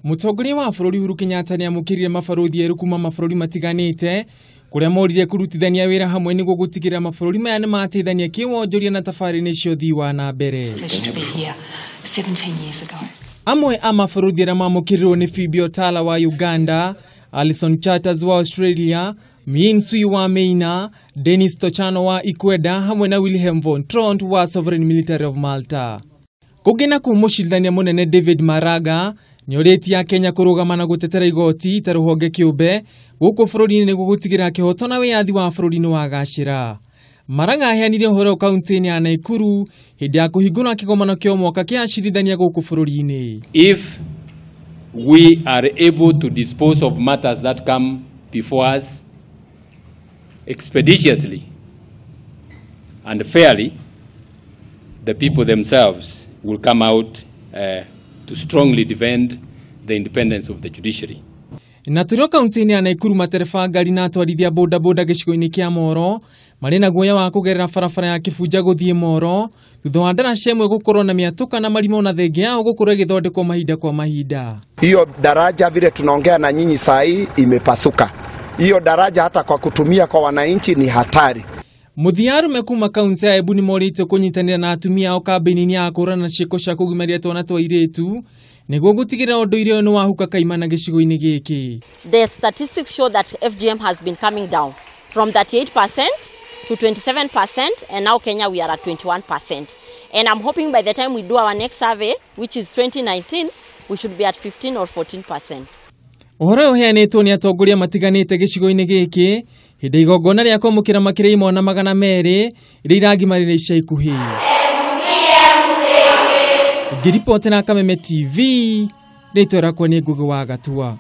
Mũtongoria wa bũrũri Uhuru Kenyatta nĩamũkĩrire mabarũthi erũ kuma mabũrũri matiganĩte kũrĩa morire kũrutithania wĩra hamwe nĩguo gũtigĩrĩra mabũrũri maya nĩmateithania kĩwonjoria na tabarĩra cia ũthii wa na mbere. Pleasure to be here 17 years ago. Amwe a mabarũthi arĩa mamũkĩrirwo nĩ Phoebe Otala wa Uganda, Alison Chatters wa Australia, Min Sui wa Maina, Dennis Tochano wa Ecuador hamwe na Wilhelm von Tront wa Sovereign Military of Malta. Kũngĩ nakuo mũcindania mũnene David Maraga nĩorĩtie Akenya kũrũgama na gũtetera igoti ta rũhonge kĩũmbe gũkũ bũrũri-inĩ nĩguo gũtigĩrĩra kĩhoto na wĩyathi wa bũrũri nĩwagacĩra. Maraga aheanire ũhoro kaunti-inĩ ya Nakuru hĩndĩ ya kũhingũra kĩgomano kĩa o mwaka kĩa acirithania gũkũ bũrũri-inĩ. If we are able to dispose of matters that come before us expeditiously and fairly, the people themselves will come out to strongly defend the independence of the judiciary. Na tũrĩ kaunti-inĩ ya Nakuru matereba ngari na atwarithia bodaboda gĩcigo-inĩ kĩa Moro marĩ na guoya wa kũgerera barabara ya Kĩbunja gũthiĩ Moro thutha wa ndaraca ĩmwe gũkorwo na mĩatũka na marima ona thenge yao gũkorwo ĩgĩthondekwo mahinda kwa mahinda. Hiyo daraja vile tunaongea na nyinyi saa hii imepasuka. Hiyo daraja hata kwa kutumia kwa wananchi ni hatari. Mũthia arũme kuma kaunti ya Embu nĩmorĩtio kũnyitanĩra na atumia ao kambĩini-inĩ ya kũhũrana na ciĩko cia kũgimaria twana twa airĩtu nĩguo gũtigĩrĩra ũndũire ũyũ nĩwahuka kaimana gĩcigo-inĩ gĩkĩ. The statistics show that FGM has been coming down from 38% to 27%, and now Kenya we are at 21%. And I'm hoping by the time we do our next survey, which is 2019, we should be at 15 or 14%. Ũhoro ũyũ ũheanĩtwo nĩ atongoria matiganĩte gĩcigo-inĩ gĩkĩ hĩndĩ igongona rĩa kwamũkĩra makĩria imwana 200 iria iragimarire ica ikuhĩ. Ngĩribotera Kameme TV, rĩtwa rĩakwa nĩ Ngugi wa Gatua.